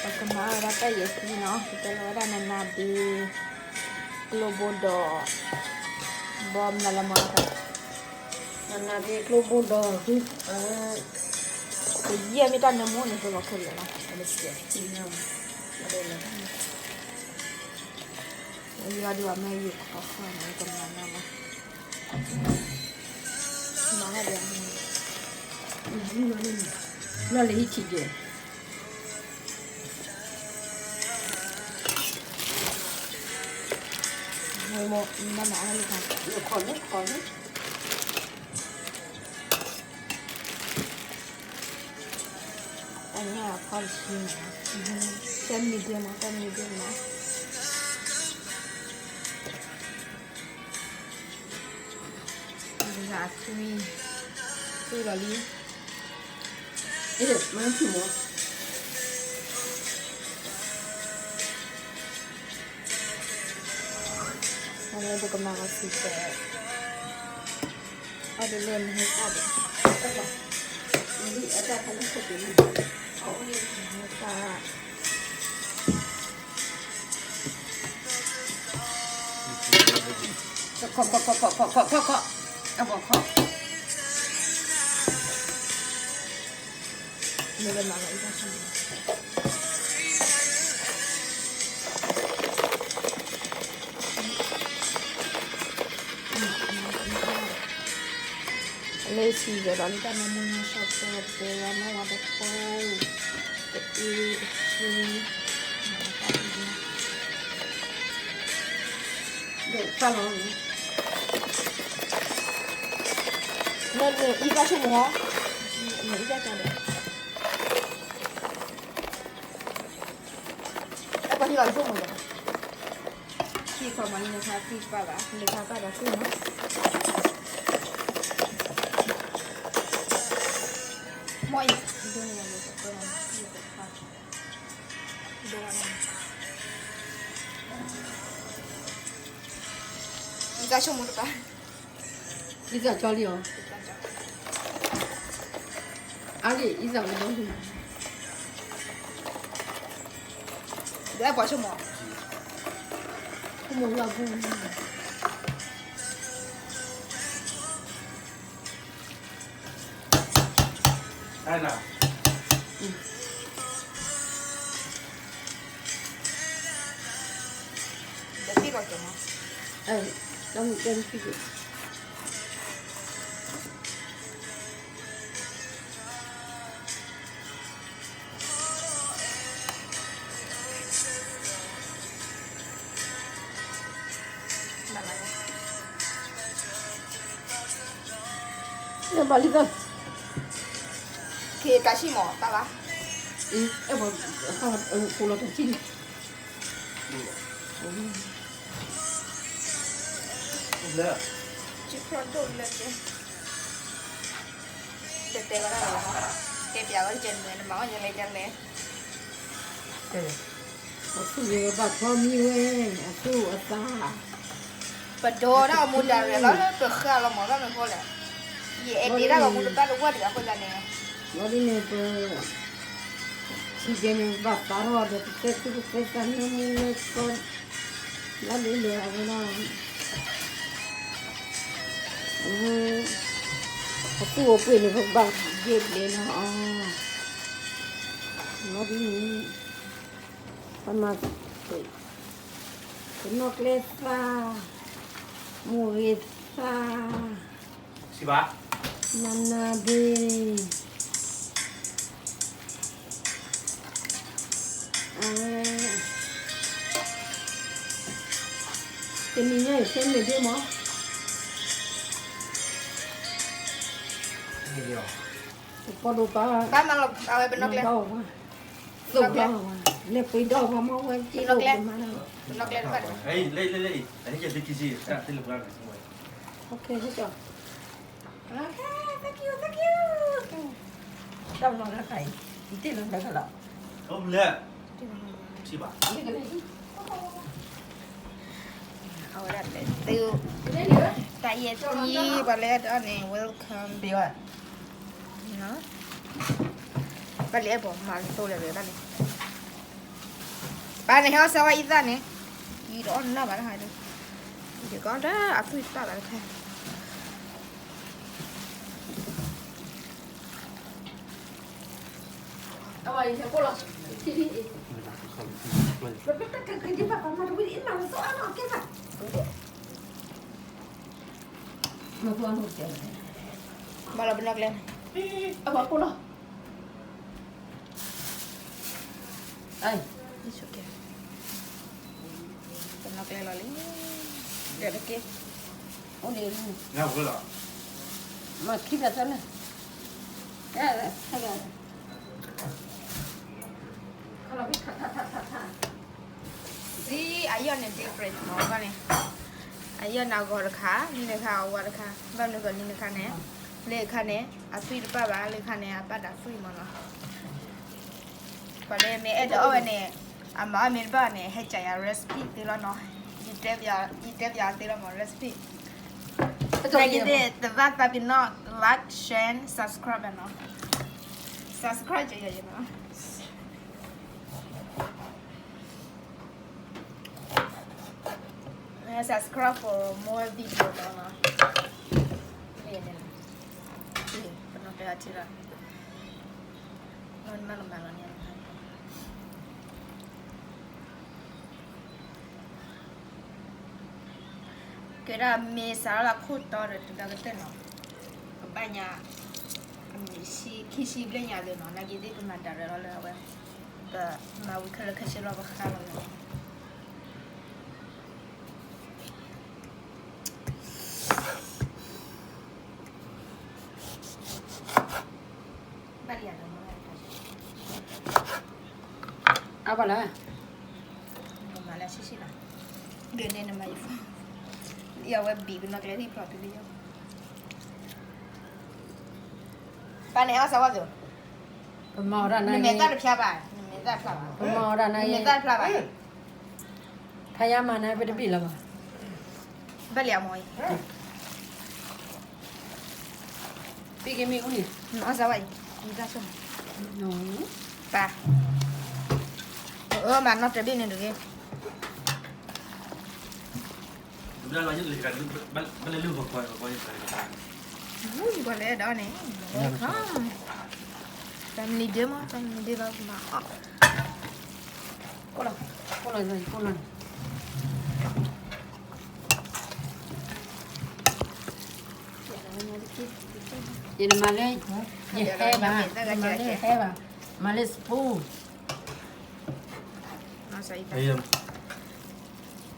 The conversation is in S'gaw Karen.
ပကမၤဝဲဒၣ်တၢ်ယဲၢ်သံနီၤ, ပတဲလီၤဝဲဒၣ်နနၢ်ဘ့, ကျိဘိဒီး, ဘီမနုၤလဲၣ်မး, နနၢ်ဘ့ကျိဘိဒီး, ပယဲၢ်မ့ၢ်တၢ်နၢမူန့ၣ် ပလီၤခဲလၢာ်လီၤ, ပကဲ, ယွၤဒုးအမ့ၢ်ယိာ်ပကီၢ်ခီၣ်န့ၣ် ကမၤနၢ်လီၤ, မၤနၢ်လၢဟံၣ်ထံးကဲ မ့ၢ်မ့ၢ်မ့ၢ်မ့ၢ် တၢ်ညၣ်အဖီတဆံန့ၣ်, တၢ်မံၤဒဲမး တၢ်မံၤဒဲမး, ဂၤသွံ, သွံလီၤလံ, မၤထူၣ်မး ပကမၤလီၤဆံးစဲး, အီၣ်ဒ်လဲၣ်မ့ၢ်ဟဲတၢ်ဒံး, အတၢ်, ခီၣ်ခီၣ်ခီၣ်ခီၣ်ခီၣ်ခီၣ်ခီၣ်ခီၣ်, အဘီခီၣ် မ့ၢ်လၢမၤလီၤအံၤတၢ်ဆိကမိၣ်, လၢဆံးစဲးဒီးလၢတၢ်မၤမူနီၢ်ဆီၣ်ထွဲတဲဝဲမ့ၢ်ဝဲတခီ, တအ့တဆ့, ဒ်တၢ်လီၤ, နအံၤတၢ်ဆိကမိၣ်ဟီ, နအံၤတၢ်ဆိကမိၣ် အဲၣ်ပှၤဟံၣ်လီၤဆိကမိၣ်လီၤ, ဟံၣ်ခီမၤလၢနခါသံပာ်ဘၣ် နခါပာ်ဒီးသံမး, မ့ၢ်အံၤ, ဒိၣ်န့ၣ်လၢကပၢၢ်မး, ဒိၣ်န့ၣ်, နတၢ်ဆိကမိၣ်တပာ် အံသၣ်ကၠီလံအီၤ, အါလံ အံသၣ်ကၠီလံ, ဒီးအဲၣ်ပှၤဆိကမိၣ်, ဆိကမိၣ်လၢအပူၤ, ဒီးသံလီၤက့ၤမး, တၢ်မုၢ်ကဲမုၢ်ကဲ ဘၣ်လံသၢ, က့ၤတၢ်ဆံၣ်မး တၢ်ဘၣ်, အဲၣ်ပှၤ, ကိးလီၤတၢ်ဆံၣ်န့ၣ်, ဆံၣ်ဖျိဒိၣ်လၢကဲ, တတဲဝဲဒၣ်လီၤ, တဲပျးဝဲကဲန့ၣ် နမၤအီၣ်ယလဲၤယလဲၤ, အသူၣ်န့ၣ်ဘၣ်ထီမံဝဲ, အသူၣ်အသး, ပဒိးဒၣ်အမူဒါရယ်လီၤ ပဃၣ်လီၤမး ဘၣ်မနုၤဃိလဲၣ်, ယအဲၣ်ဒိးဒၣ်လီၤမူတဘၣ်တဝီတဂၤအဃိသတးန့ၣ်, လီၤဒ်န့ၣ်ပ ထံကဲန့ၣ် ဘၣ်သးထီၣ်ဒီး ပတဲသူၣ်ပတဲသး နၢမူနၢကီ, ဘၣ်ဒ်လဲၣ်အဝဲဒၣ်, အသူၣ်အပှ့ၤန့ၣ် ပဘၣ်ယဲၢ်ဘျဲၣ်လီၤအီၤ, လီၤဒ်န့ၣ်, ပမၤ, ပနီၣ်ကျဲသၣ်, မိၢ်ဂ့ၤသၣ် နနၢ်ဘ့ၣ်, အဝဲ, တနံၤညါအံၤ ဆဲမ့ၢ်ဒ့မး, ပပီၢ်ဒိၣ်ပၢ်, ဘၣ်မၤလီၤအဝဲပနီၣ်ကျဲ, သိၣ်ဘၣ်ဝဲ, လဲၤပှ့ၤဒီးပှၤမီၢ်ဝဲက့ၤ, ပနီၣ်ကျဲတဖၣ်ဒီး, လၢ, လၢ, လၢ, တၢ်မၤလီၤ, တၢ်မၤလီၤ, ယတ့ၢ်လီၤလၢခါလီၤ, အဝဲဒၣ်လဲၤသု, တၢ်ယဲၢ်သံ, ပှၤလဲၤအီၤန့ၣ် welcome, ဘၣ်လဲၤအဲၣ်ပှၤမၤလၢသိလၢၤဘၣ်လဲၣ် အန့ၣ်ဟဲအီၣ်စၢၤဝဲအံသၣ်န့ၣ်, ယတအီၣ်နၢ်ဘၣ်တခါဒီး, ယကအီၣ်ဒၣ်အသွံၣ်တပၣ်ဘၣ်တခါ. ဘၣ်လီၤပနီၣ်ကျဲ, အဝဲကိၣ်လီၤ. ပနီၣ်ကျဲလီၤလံ, ဒီးတက့ၢ်, အိၣ်ဒံး, မၤခံဘျီသၢလၢ, သံအယီၢ်န့ၣ် different မးန့ၣ်, အယီၢ်န့ၣ်အဂီၤတခါ, လၢခါအဝါတခါ, ဘၣ်မနုၤဃိလၢခါန့ၣ်, လၢခါန့ၣ် အသွံၣ်တပၣ်ဘၣ်, လၢခါန့ၣ် အပၣ်တၢ်သွံၣ်မးနီၤ. ပှၤလၢမ့ၢ်အဲၣ်ဒိးအီၣ်ဝဲန့ၣ်, အမၤအီၣ်မ့ၢ်တဘၣ်န့ၣ် ဟဲကၠးယၤ recipe သ့လီၤနီၤ, ယတဲပၠးသ့လီၤမး recipe. နဂ့ၤသ့ၣ် တဘၣ်သးပ့ၤနီၣ် like share subscribe နီၤ, subscribe ကယၤနီၤ. Subscribe for more video လီၤနီၤ. မ့ၢ်န့ၣ်လီၤ, ပနီၣ်ကျဲအထံလီၤ, နီၢ်မၤလီၤမၤလီၤန့ၣ်, ကဲဒၣ်မ့ၢ်စးထီၣ်လၢခိၣ်တီဒီးတုၤလၢကတၢၢ်နီၤ, ကဘၣ်ညါ, အမ့ၢ်ခံဆံဘျဲၣ်ညါလၢနီၤ, နဂ့ၤသ့ၣ်ပမၤဒၣ်ရဲၣ်လီၤလၢအဝဲ, ပမၤဝံၤခဲလၢာ်ခဲဆ့လီၤပဃါလီၤလၢ ဘၣ်လံ, အါဘၣ်လၢ, မၤလၢဆံဆံလီၤ, ဒ်န့ၣ်နမၤယၤ, ယဝဲဘံၣ်ပနီၣ်ကျဲသ့ၣ်ဖျိးတုၤလၢယီၤ, ပၢ်န့ၣ်အီၣ်စးဝါသု, ပမၤအီၣ်ဒၣ်နၤ, နမဲာ်သၣ်တဖျါဘၣ်, နမဲာ်သၣ်တဖျါဘၣ်, နမဲာ်သၣ်တဖျါဘၣ်. ဖးယါမၤန့ၣ် ပတဘံၣ်လၢၤဘၣ်, ဘၣ်လံအမ့ၢ်အံၤ, ပ့ၤက့ၤမ့ၢ်အူန့ၣ်, အီၣ်စးဝါအံၤ, ပၢ်, အမၤနီၣ်တဘ့ၣ်န့ၣ်တဂ့ၤ. ဘၣ်လဲၤလၢပှၤကွၢ်, ပှၤလဲၤဒီးန့ၣ်, family day မး, family day ဘၣ်မၤအီၣ်, ကိၣ်လီၤ, ကိၣ်လီၤ, ကိၣ်လီၤ. ယနမၤလၢ, ယဟဲဘၣ်, နမၤလၢဟဲဘၣ်, မၤလၢ spoon. အံၤ